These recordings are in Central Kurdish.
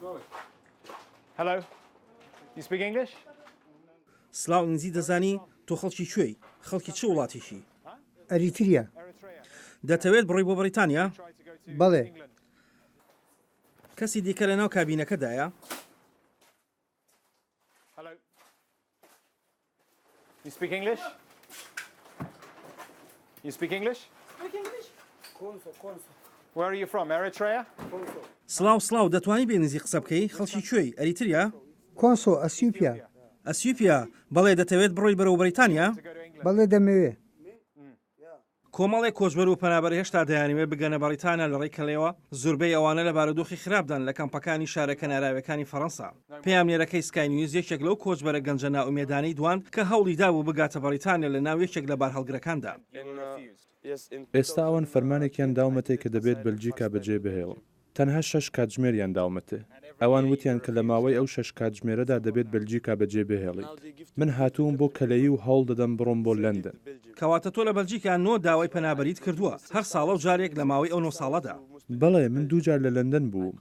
Hello. You speak English? سڵاو ئینگلیزی دەزانی؟ تۆ خەڵکی کوێی؟ خەڵکی چ وڵاتێکی؟ ئەریتریا. دەتەوێت بڕۆی بۆ بەڕیتانیا؟ بەڵێ. کەسی دیکە لەناو کابینەکەدایە؟ You speak English? You speak English? Where are you from? Eritrea? سڵاو سڵاو دەتوانی بە ئینگلیزی قسە بکەی؟ خەڵکی کوێی؟ ئەریتریا؟ کۆنسۆ، ئەسیوپیا. ئەسیوپیا؟ بەڵێ دەتەوێت بڕۆی بەرەو بەریتانیا؟ بەڵێ دەمەوێ. کۆمەڵێک کۆچبەر و پەنابەر هێشتا دەیانەوێت بگەنە بەڕیتانیا لەڕێی کەلێوە، زوربەی ئەوانە لە بارودۆخی خراپدان لە کەمپەکانی شارە کەناراویەکانی فەرەنسا. پەیامنێرەکەی سکای نیوز یەکێک لەو کۆچبەرە گەنجە نائومێدانەی دواند کە هەوڵی دابوو بگاتە بەڕیتانیا لە ناو یەکێک لە بارهەڵگرەکاندا. ئێستا ئەوان فەرمانێکیان داومەتێ کە دەبێت بەلجیکا بەجێ بهێڵم. تەنها شەش کاتژمێریان داومەتێ. ئەوان وتیان کە لە ماوەی ئەو شەش کاتژمێرەدا دەبێت بەلجیکا بەجێ بهێڵیت. من هاتووم بۆ کەلەی و هەوڵ دەدەم بڕۆم بۆ لەندەن. کەواتە تۆ لە بەلجیکا نۆ داوای پەنابەریت کردووە، هەر ساڵە و جارێک لە ماوەی ئەو نۆ ساڵەدا؟ بەڵێ، من دووجار لە لەندەن بووم.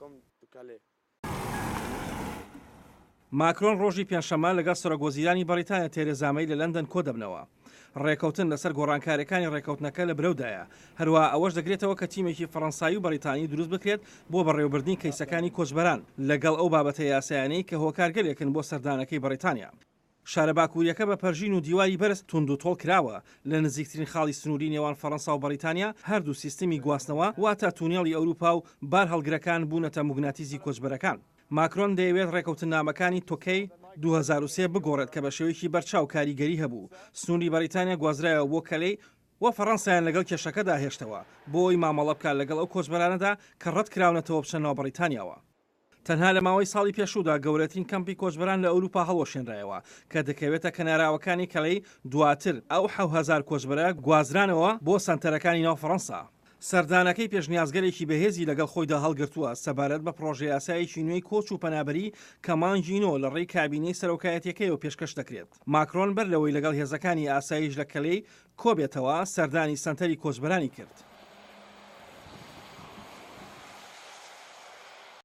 ماکرۆن ڕۆژی پێنجشەممە لەگەڵ سەرۆکوەزیرانی بەڕیتانیا تێرێزا مەی لە لەندەن کۆدەبنەوە. ڕێکەوتن لەسەر گۆڕانکارییەکانی ڕێکەوتنەکە لە برەودایە، هەروەها ئەوەش دەگرێتەوە کە تیمێکی فەڕەنسایی و بەڕیتانی دروست بکرێت بۆ بەڕێوەبردنی کەیسەکانی کۆچبەران، لەگەڵ ئەو بابەتە یاسایانەی کە هۆکارگەلێکن بۆ سەردانەکەی بەڕیتانیا. شارە باکوورییەکە بە پەرژین و دیواری بەرز توندوتۆڵ کراوە. لە نزیکترین خاڵی سنووری نێوان فەڕەنسا و بەڕیتانیا، هەردوو سیستمی گواستنەوە، واتە تونێڵی ئەوروپا و بارهەڵگرەکان بوونەتە موگناتیزی کۆچبەرەکان. ماکرۆن دەیەوێت ڕێکەوتننامەکانی تۆکەی 2003 بگۆڕێت کە بە شێوەیەکی بەرچاو کاریگەری هەبوو. سنووری بەڕیتانیا گوازرایەوە بۆ کەلەی و فەڕەنسایان لەگەڵ کێشەکەدا هێشتەوە بۆ ئەوەی مامەڵە بکات لەگەڵ ئەو کۆچبەرانەدا کە ڕەتکراونەتەوە بچنە ناو بەڕیتانیاوە. تەنها لە ماوەی ساڵی پێشوودا گەورەترین کەمپی کۆچبەران لە ئەوروپا هەڵوەشێنرایەوە کە دەکەوێتە کەناراوەکانی کەلەی، دواتر ئەو 7000 کۆچبەرە گوازرانەوە بۆ سەنتەرەکانی ناو فەڕەنسا. سەردانەکەی پێشنیازگەلێکی بەهێزی لەگەڵ خۆیدا هەڵگرتووە سەبارەت بە پڕۆژەیاسایەکی نوێی کۆچ و پەنابەری کە مانگی نۆ لە ڕێی کابینەی سەرۆکایەتیەکەیەوە پێشکەش دەکرێت. ماکرۆن بەر لەوەی لەگەڵ هێزەکانی ئاسایش لە کەلەی کۆبێتەوە، سەردانی سەنتەری کۆچبەرانی کرد.